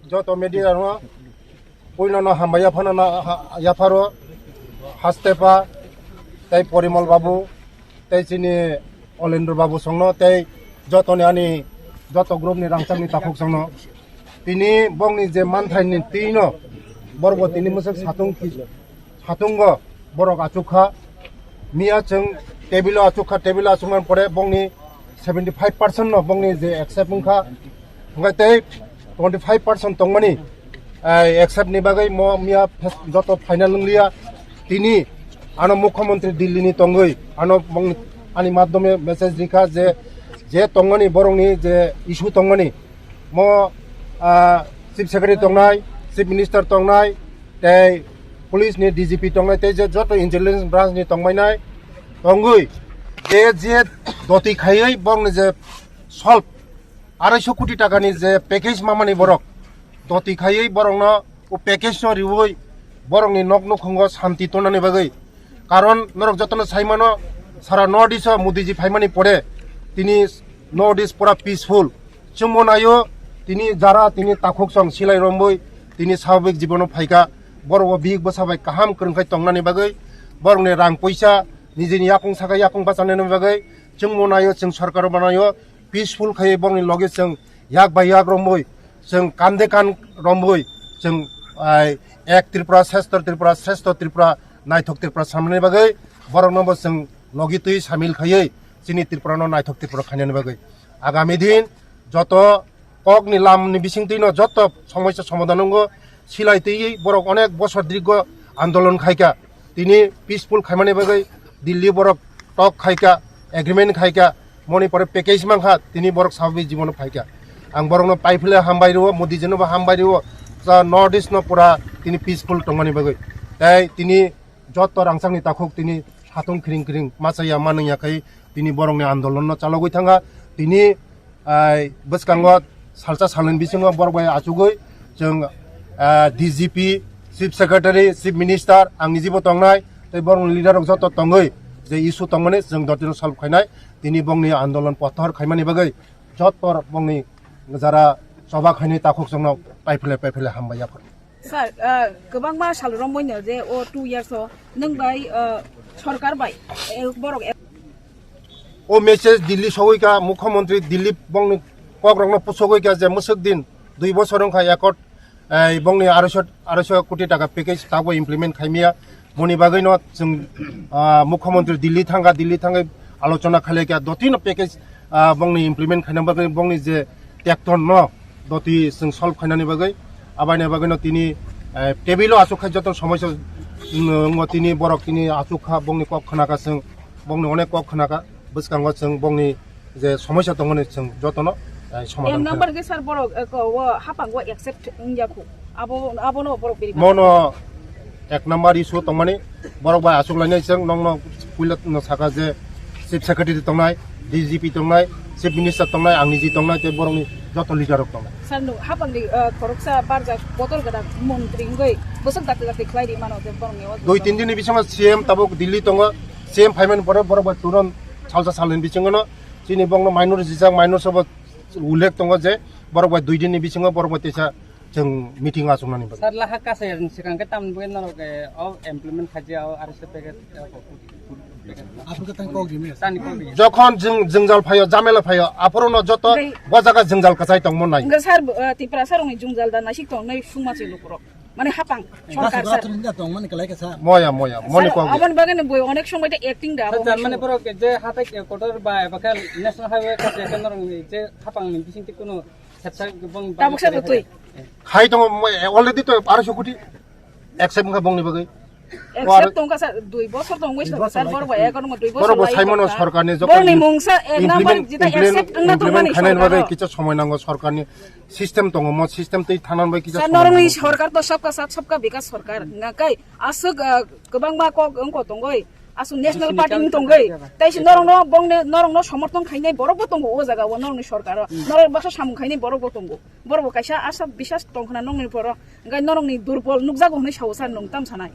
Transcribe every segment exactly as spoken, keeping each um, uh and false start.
Joto media no puila no hambai yaphano na ha-, yapharo Hastepa tei Porimol babu tei chini Olendro babu songno tei jotoni ani joto group ni rangchak ni takhuk songno tini bongni je manthai ni twi no borok bo tini mwswk satung ki-, satungo borok achukha. Miya chwng table o achukha, table o achukmani pore bongni seventy five percent no bongni je accept wngkha. Hwnkhe tei twenty five percent tongmani, eh, accept ni bagwi mo miya fes-, joto final wngliya. Tini ano Mukhyamantri Delhi ni tongwi ano bong-, ani madhyome message rikha je, je tongmani borokni je issue tongmani mo, ah, Chief Secretary tongnai, Chief Minister tongnai, tei police ni D G P tongnai, tei je joto intelligence branch ni tongmainai tongwi je, je doti khaiwi bongni je solve arai so koti taka ni je package mamani borok doti khaiwi borokno o package no riwi borokni nok nukhungo santi tonani bagwi. Karon norok jotono saimano sara North East o Modi ji phaimani pore tini North East pura peaceful. Chwngbo naio tini jara tini takhuk song silai romboi tini swababik jibono phaika. Borok o bihik bwsa bai kaham kwrwngkhai tongnani bagwi, borokni rang poisa nijini yakung saka yakung bachanani bagwi chwngbo naio, chwng sorkar bo naio. Peaceful khai borokni loge chwng yak bai yak romwi, chwng kande kan romwi, chwng, ai, ek Tripura, shrestho Tripura, shrestho Tripura, naithok Tripura samani bagwi borokno bo chwng logi twi samil khaiwi chini Tripura no naithok Tripura khainani bagwi. Agami din joto kokni lamni bisingtwi no joto somosya somadhan wngo. Silai twiwi borok onek bosor dirgo andolon khaika. Tini peaceful khaimani bagwi Delhi borok talk khaika, agreement khaika, moni pore package mankha, tini borok swababik jibono phaika. Ang borokno paiphile hambai rwo, Modi jino bo hambai rwo, sa North East no pura tini peaceful tongmani bagwi. Tei tini joto rangchakni takhuk tini satung khiring khiring machaya manwngya khai tini borokni andolon no chalogwi thangkha. Tini ai, bwskango salsa salni bisingo borok bai achugwi chwng, ah, D G P, Chief Secretary, Chief Minister, ang nijibo tongnai, tei borokni leader rok joto tongwi je issue tongmani chwng dotino solve khainai, tini bongni andolon pothor khaimani bagwi joto bongni jara choba khainai takhuk chwngno paiphile paiphile hambai yaphar. Sir, ah, kwbangma sal romwi no je o two years o nwng bai, ah, sorkar bai, eh, borok ek- O message Delhi sogwi ka, Mukhyamantri Delhi bongni kok rokno pusogwi ka je mwswk din dui bosor wngkha accord, eh, bongni aroiso, aroiso koti taka package tabuk implement khaimya. Moni bagwi no chwng, ah, Mukhyamantri Delhi thangkha, Delhi thangwi alochona khailai kha, dotino package, ah, bongni implement khaina bagwi bongni je tekton no doti chwng solve khainani bagwi, abaini bagwi no tini, eh, table o achuk khai joto somosya, mm, wngmo tini borok tini achuk kha, bongni kok khna kha chwng, bongni onek kok khna kha, bwskango chwng bongni je somosya tongmani chwng jotono, eh, somadhan kha. Em number ke sir borok, eh, ko, o hapang o accept wngya khu. Abo, abono borok beri. Mono ek number issue tongmani, borok bai achuk lainai chwng nokno puila no saka je Chief Secretary tongnai, D G P tongnai, Chief Minister tongnai, ang niji tongnai, tei borokni joto leader rok tongnai. Sir, no, hapangni, uh, khoroksa barjak botol gada montri wngwi bwswk dakti dakti khlai ri mano je borokni o. Dui tin din ni bisingo C M tabuk Delhi tongo, C M phaimani pore borok bai turon salsa salni bisingo no chini bongno minor jijak, minor sobo ullek tongo je borok bai dui din ni bisingo borok bai teisa chwng meeting achuknani bagwi. Sir, laha kasai ni swkang khe tamni bagwi norok, eh, o implement khaijak o R S F package, eh, package. Aphuru khe tang kok rimi. Tani kok rimi. Jokhon jwng-, jwngjal phaio, jamela phaio, aphuru no joto bo jaga jwngjal kwchai tongmo nai. Hwnkhe sir, eh, Tripura sir rokni jwngjal da naisik tong nai sungma se lukurok. Mane hapang sorkar sir. Moya, moya, moni kok. Aboni bagwi no boi onek somoi de acting da. Sir, mane borok je hatai kotor ba eba khe national highway kha se norok je hapang ni bising te kuno Tabuk sa twi. Khai tongo, mo-, already to arso koti accept wngkha bongni bagwi. Accept tongkha sa, dui bosor tongwi sa, sir, borok bai egon mo dui bosor. Borok bo lai saimano tongkha. Sorkarni jokhon bongni mungsa ek number implement, jeta implement, accept wngna implement tongmani khainani sorkar bagwi no. Kicha somoi nango sorkarni system tongo, mo system twi thanani bagwi kicha somoi nango. Sir, norokni sorkar to sabka sath sabka bikas sorkar. Ngakai aswk, ah, kwbangma kok wngko tongoi. Aswk national party wng tongwi, tei se norokno bongni, norokno somorthon khainai borok bo tongo o jaga o, norokni sorkar o, norok baksa samung khainai borok bo tongo, borok bo kaisa asha bisas tong khna nokni poro, hwnkhe norokni durbol nukjago hwnwi sao sir, nwng tam sanai?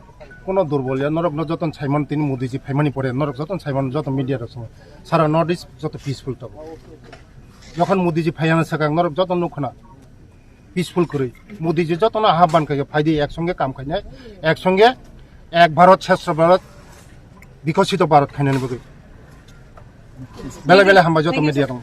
Kono durbol ya, norokno jotono saimano tini Modi ji phaimani pore, norok jotono saimano joto media rok swngo, sara North East joto peaceful tongo, jokhon Modi ji phaiyano swkang norok joto nuk khna. Peaceful kwrwi. Modi je jotono ahban khayo, phaidi ek songe kam khainai, ek songe ek Bharat, Shreshtha Bharat, Bikosito Bharat khainani bagwi. Belai belai hambai joto media rok.